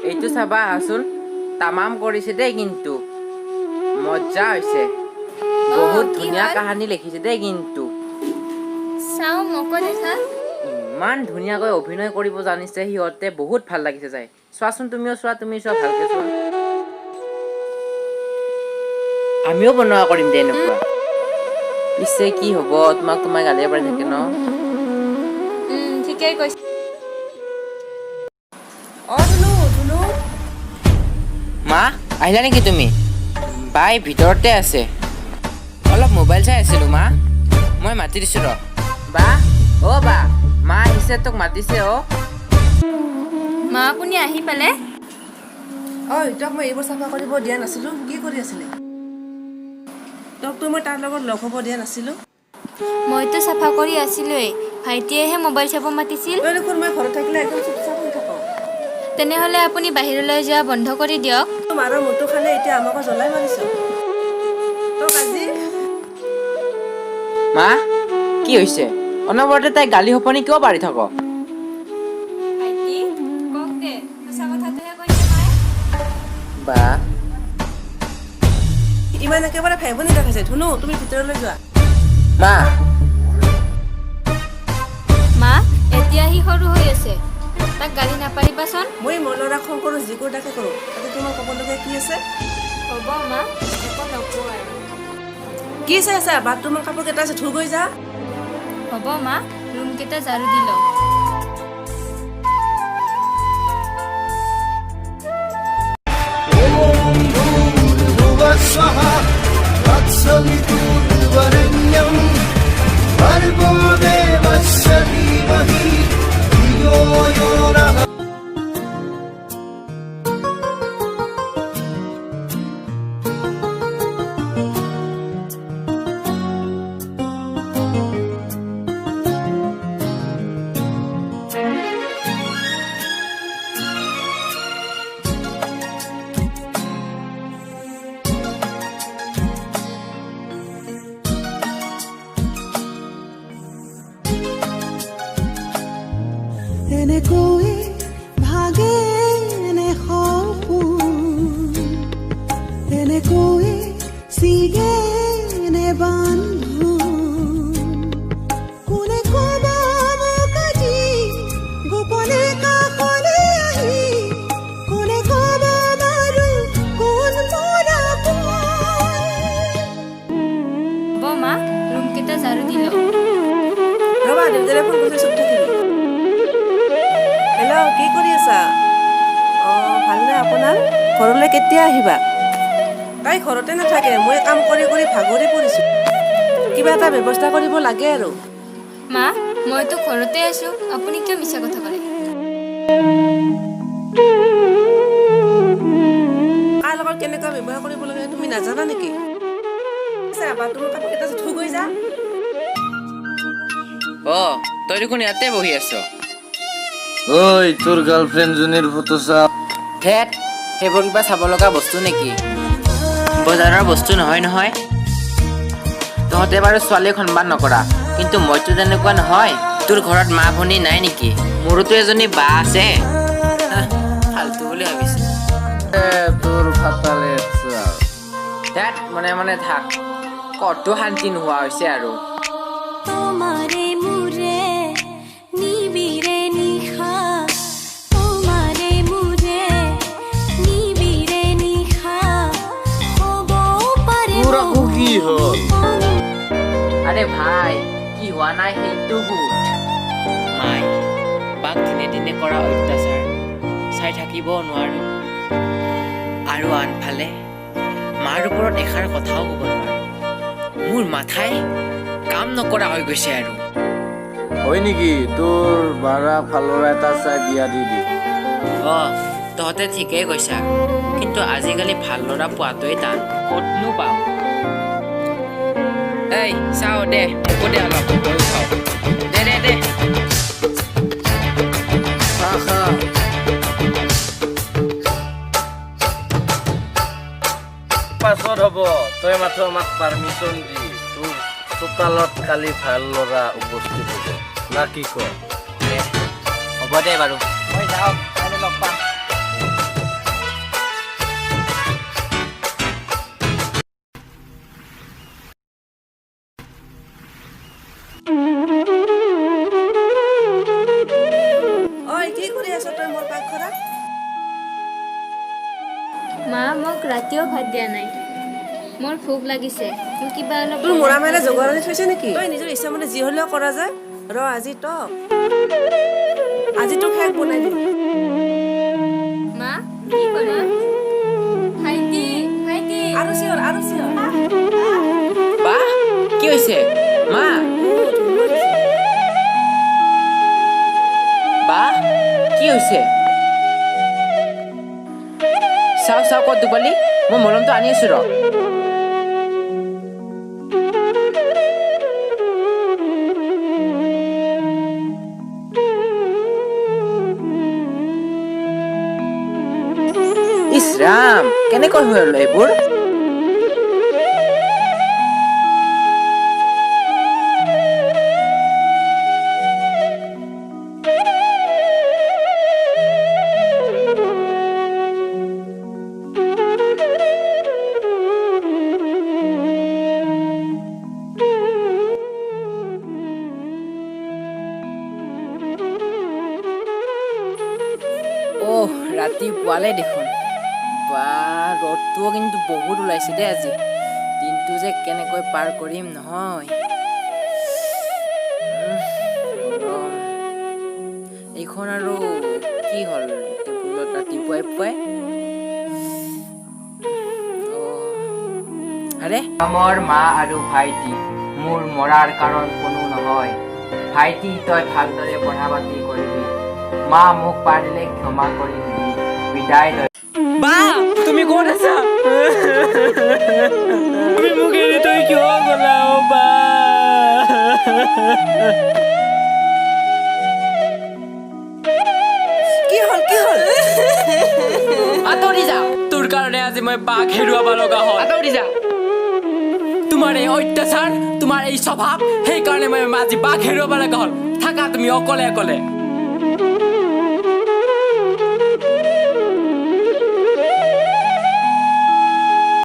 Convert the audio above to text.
এইটো চাবা আহাচোন, তামাম কৰিছে দেই, কিন্তু মজা হৈছে। বহুত কি ধুনীয়া হ'ল? কাহানী লিখিছে দেই কিন্তু। চাওঁ, মোকো দেখা। ইমান ধুনীয়াকৈ অভিনয় কৰিব জানিছে সিহঁতে, বহুত ভাল লাগিছে যাই। চোৱাচোন, তুমিও চোৱা, তুমি চোৱা, ভালকে চোৱা। আমিও বনোৱা কৰিম দে এনেকুৱা। পিছে কি হ'ব, তোমাক তোমাৰ গালিয়ে পাৰি থাকে ন? ঠিকেই কৈছে। অ ধুনু, ধুনু। মা, আহিলা নেকি তুমি? বাই ভিতৰতে আছে, অলপ মোবাইল চাই আছিলো। মা, মই মাতি দিছো ৰ। বা, অ বা, মা আহিছে, তোক মাতিছে অ। মা, আপুনি আহি পালে? ঐ, তোক মই এইবোৰ চাফা কৰিব দিয়া নাছিলোঁ? কি কৰি আছিলি? তোকতো মই তাৰ লগত লগ হ'ব দিয়া নাছিলোঁ। মইতো চাফা কৰি আছিলোৱেই, ভাইটিয়েহে মোবাইল চাব মাতিছিল। তই দেখোন মই ঘৰত থাকিলে একদম চুপচাপ হৈ থাক। তেনেহ'লে আপুনি বাহিৰলৈ যোৱা বন্ধ কৰি দিয়ক। মাৰৰ মূৰটো খালে, এতিয়া আমাকো জ্বলাই মাৰিছ। তোক আজি মা, কি হৈছে? অনবৰতে তাই গালি শপনি কিয় পাৰি থাক? ভাইটি, কওক দে, সঁচা কথাটোহে কৈছে মায়ে। বা। ইমান একেবাৰে ভাই ভনী দেখাইছে। ধুনু, তুমি ভিতৰলৈ যোৱা। মা। মা, এতিয়া সি সৰু হৈ আছে, তাক গালি নাপাৰিবাচোন। মই মোৰ ল'ৰাক খং কৰোঁ, যি কৰোঁ তাকে কৰোঁ, তাতে তোমাৰ ক'বলগীয়া কি আছে? হ'ব মা, একো নকওঁ আৰু। কি চাই আছা? বাথৰুমৰ কাপোৰ কেইটা আছে, ধুই গৈ যা। হ'ব মা, ৰুমকেইটা ঝাৰু দি লওঁ। भूर्भुवः स्वः तत्सवितुर्वरेण्यं भर्गो देवस्य धीमहि धियो यो नः। এনেকৈ ভাগে নে সপোন, এনেকৈ ছিগে নে বান্ধোন? কোনে ক'ব মোক আজি গোপনে কাষলে আহি, কোনে ক'ব বাৰু কোন মোৰ আপোন? হ'ব মা, ৰুমকেইটা ঝাৰু দি লওঁ। ৰ'বা, দেউতাৰে ফোন কৰিছে, চুপ থাকিবি। হেল্ল', কি কৰি আছা? অঁ, ভালনে আপোনাৰ? ঘৰলৈ কেতিয়া আহিবা? তাই ঘৰতে নাথাকে, মই কাম কৰি কৰি ভাগৰি পৰিছোঁ। কিবা এটা ব্যৱস্থা কৰিব লাগে আৰু। মা, মইতো ঘৰতে আছোঁ, আপুনি কিয় মিছা কথা ক'লে? কাৰ লগত কেনেকুৱা ব্যৱহাৰ কৰিব লাগে তুমি নাজানা নেকি? বাথৰুমৰ কাপোৰ কেইটা ধুই গৈ যা। অ, তই দেখোন ইয়াতে বহি আছ। ঐ, তোৰ গাৰ্লফ্ৰেণ্ডজনীৰ ফটো চা। ধেত, সেইবোৰ কিবা চাব লগা বস্তু নেকি? বজাৰৰ বস্তু নহয় নহয়। তহঁতে বাৰু ছোৱালীক সন্মান নকৰা, কিন্তু মইতো তেনেকুৱা নহয়। তোৰ ঘৰত মা ভনী নাই নেকি? মোৰোতো এজনী বা আছে। হাহ, ফাল্টু বুলি ভাবিছে। এ, তোৰ ফাটালে। ধেত, মনে মনে থাক। ক'তো শান্তি নোহোৱা হৈছে আৰু। তোমাৰে মোৰে নিবিৰে নিশা, তোমাৰে মোৰে নিবিৰে নিশা হ'ব পাৰে। তোৰ আকৌ কি হ'ল? আৰে ভাই, কি হোৱা নাই সেইটো সুধ। মাই বাক দিনে দিনে কৰা অত্যাচাৰ চাই থাকিব নোৱাৰো আৰু আনফালে মাৰ ওপৰত এষাৰ কথাও ক'ব নোৱাৰো। মোৰ মাথাই কাম নকৰা হৈ গৈছে আৰু। হয় নেকি? তোৰ বাৰা ভাল ল'ৰা এটা চাই বিয়া দি দি। অঁ, তহঁতে ঠিকেই কৈছা, কিন্তু আজিকালি ভাল ল'ৰা পোৱাটোৱেই টান। ক'তনো পাম? এই চাওঁ দে, মোকো দে অলপ, ময়ো খাওঁ। দে দে দে। খা খা। পাছত হ'ব, তই মাথো আমাক পাৰ্মিশ্যন দি। তোৰ চোতালত কালি ভাল ল'ৰা উপস্থিত হ'ব, না কি ক? দে, হ'ব দে বাৰু, মই যাওঁ, কাইলৈ লগ পাম। ৰাতিও ভাত দিয়া নাই। মোৰ ভোক লাগিছে, মোক কিবা অলপ তোৰ মৰা মেলা যোগাৰ আনি থৈছে নেকি? তই নিজৰ ইচ্ছামতে যি হ'লেও কৰা যায়। ৰ, আজি তক, আজি তোক শেষ বনাই দিম। মা, কি কৰা? ভাইটি, ভাইটি! আৰু চিঞৰ, আৰু চিঞৰ। বা, কি হৈছে? মা, বা, কি হৈছে? চাওঁ চাওঁ, ক'ত দুপালি? মই মলমটো আনি আছো, ৰ। ইছ ৰাম, কেনেকৈ হ'ল এইবোৰ? অহ, ৰাতিপুৱালে দেখোন। বা, ৰ'দটোও কিন্তু বহুত ওলাইছে দেই আজি। দিনটো যে কেনেকৈ পাৰ কৰিম নহয়। গৰম। এইখন আৰু কি হ'ল টেবুলত ৰাতিপুৱাই পুৱাই? অ', আৰে মোৰ মা আৰু ভাইটি, মোৰ মৰাৰ কাৰণ কোনো নহয়। ভাইটি, তই ভালদৰে পঢ়া পাতি কৰিবি। মা, মোক পাৰিলে ক্ষমা কৰি দিবি। বিদায় লৈ। বা, তুমি ক'ত আছা? তুমি মোক এৰি তই কিয় গ'লা অ' বা? কি হ'ল, কি হ'ল? আঁতৰি যা। তোৰ কাৰণে আজি মই বাক হেৰুৱাব লগা হ'ল। আঁতৰি যা। তোমাৰ এই অত্যাচাৰ, তোমাৰ এই স্বভাৱ, সেইকাৰণে মই আজি বাক হেৰুৱাব লগা হ'ল। থাকা তুমি অকলে অকলে।